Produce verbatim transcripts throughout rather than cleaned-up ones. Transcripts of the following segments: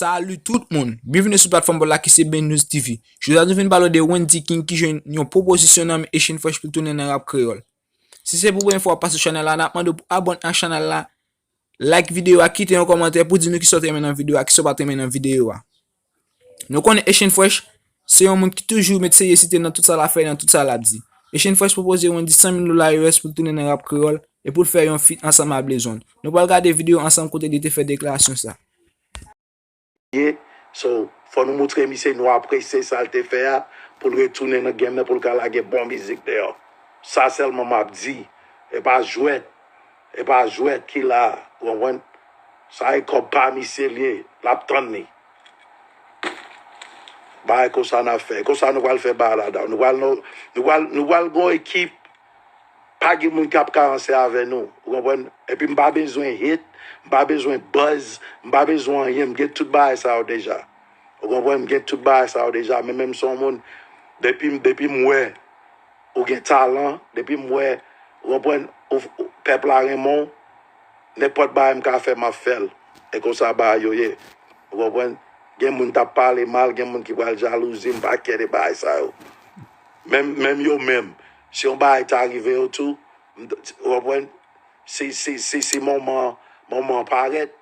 Salut tout moun! Byenvini sou platfòm pa w la ki se Ben News T V. Jodi a nou vin pale w de Wendy King ki jwenn yon pwopozisyon nan men Echin Fresh pou l tounen nan rap kreyòl. Si se pou premye fwa w ap pase sou chanèl la, n ap mande w pou abòne ak chanèl la, like videyo a, kite yon kòmantè pou di nou kisa w te renmen nan videyo a, kisa w pa t renmen nan videyo a. Nou konnen Echin Fresh se yon moun ki toujou met seryozite nan tout sa l ap fè, nan tout sa l ap di. Echin Fresh pwopoze Wendy san mil dola U S pou l tounen nan rap kreyòl e pou l fè yon feat ansanm ak Blaze One. Nou pral gade videyo ansanm kote li te fè deklarasyon sa. ye. So, fò nou moutre misye nou apresye sa l te fè a, pou l retounen nan game nan, pou l ka lage bon mizik deyò. Sa sèlman m ap di. E pa jwèt. E pa jwèt ki la a. Ou konprann? Sa e kòb pa misye l ye. L ap tann li. Bagay konsa n ap fè. Konsa nou pral fè bagay la dan. Nou pral, nou, nou pral, nou pral gen yon ekip. Pa gen moun k ap ka ranse avè nou. Ou konprann? Epi m pa bezwen hit, m pa bezwen buzz, m pa bezwen anyen. M gen tout bagay sa yo deja. Ou konprann? M gen tout bagay sa yo deja. Men menm si yon moun, depi, depi m wè ou gen talan, depi m wè, ou konprann, ou, ou, pèp la renmen w, nenpòt bagay m ka fè, m ap fè l. E konsa bagay yo ye. Ou konprann? Gen moun t ap pale mal, gen moun ki pral jalouzi, m pa kè de bagay sa yo. Menm, menm yo menm, si yon bagay ta rive yo tou, m t, ou konprann? Si, si, si, si moman, moman an parèt,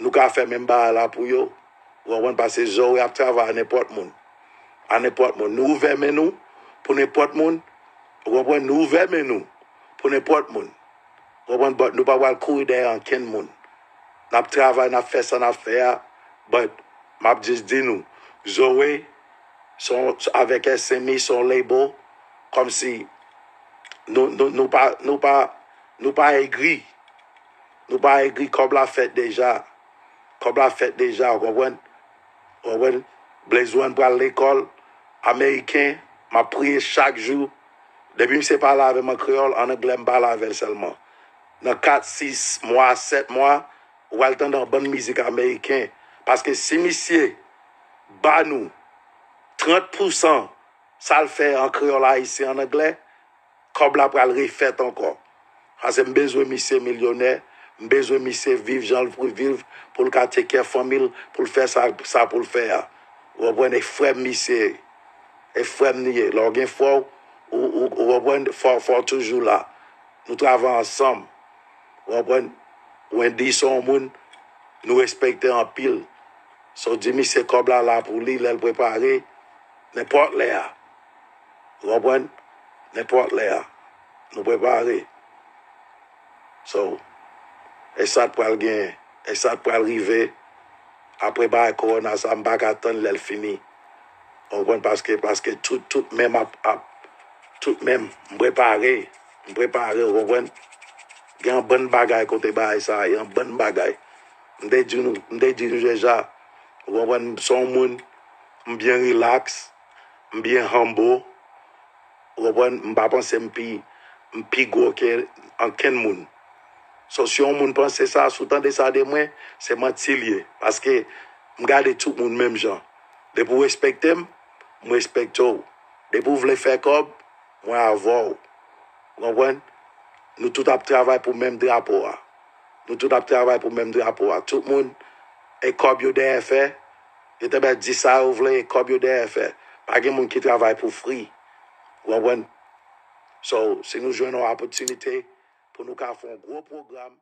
nou ka fè menm bagay la pou yo. Ou konprann? Paske Zoe ap travay a nenpòt moun. A nenpòt moun. Nou ouvè men nou pou nenpòt moun. Ou konprann? Nou ouvè men nou pou nenpòt moun. Ou konprann? But nou pa pral kouri dèyè ankenn moun. N ap travay, n ap fè sa n ap fè a. But m ap jis di nou, Zoe, se yon, avèk S M E, se yon label, kòmsi nou, nou, nou pa, nou pa, nou pa egri. Nou pa egri, kòb la fèt deja. Kòb la fèt deja, ou konprann? Ou konprann? Blaze One pral lekòl ameriken, m ap priye chak jou. Depi misye pale avè m an kreyòl, an anglè m pale avè l sèlman. Nan kat, sis mwa, sèt mwa, ou pral tande yon bann mizik ameriken. Paske si misye ba nou trant pousan sa l fè an kreyòl ayisyen, an anglè, kòb la pral refèt ankò. Paske m bezwen misye milyonè, m bezwen misye viv jan l pou viv, pou l ka take care fanmi l, pou l fè sa, sa pou l fè a. Ou konprann? E frè m misye ye. E frè m li ye. Lè w gen frè w, ou, ou, ou konprann, fò, fò w toujou la. Nou travay ansanm. Ou konprann? Wendy se yon moun nou respekte anpil. So di misye kòb la la pou li, lè l prepare, nenpòt lè a. Ou konprann? Nenpòt lè a. Nou prepare. So, e sa k pral genyen, e sa k pral rive. Apre bagay kowona sa, m pa ka tann lè l fini. Ou konprann? Paske, paske tout, tout menm ap, ap, tout menm, m prepare, m prepare, ou konprann? Gen yon bann bagay kote bagay sa, yon bann bagay. M te di nou, m te di nou deja, ou konprann? M se yon moun, m byen relax, m byen humble, ou konprann? M pa panse m pi, m pi gwo ke ankenn moun. So, si yon moun panse sa, si w tande sa de mwen, se manti l ye. Paske m gade tout moun menm jan. Depi w respekte m, m respekte w. Depi w vle fè kòb, mwen avè w. Ou konprann? Nou tout ap travay pou menm drapo a. Nou tout ap travay pou menm drapo a. Tout moun, e kòb yo dèyè fè, yo te bèt di sa yo vle, e kòb yo dèyè fè. Pa gen moun ki travay pou free. Ou konprann? So, si nou jwenn yon opportunity pou nou ka fè yon gwo pwogram,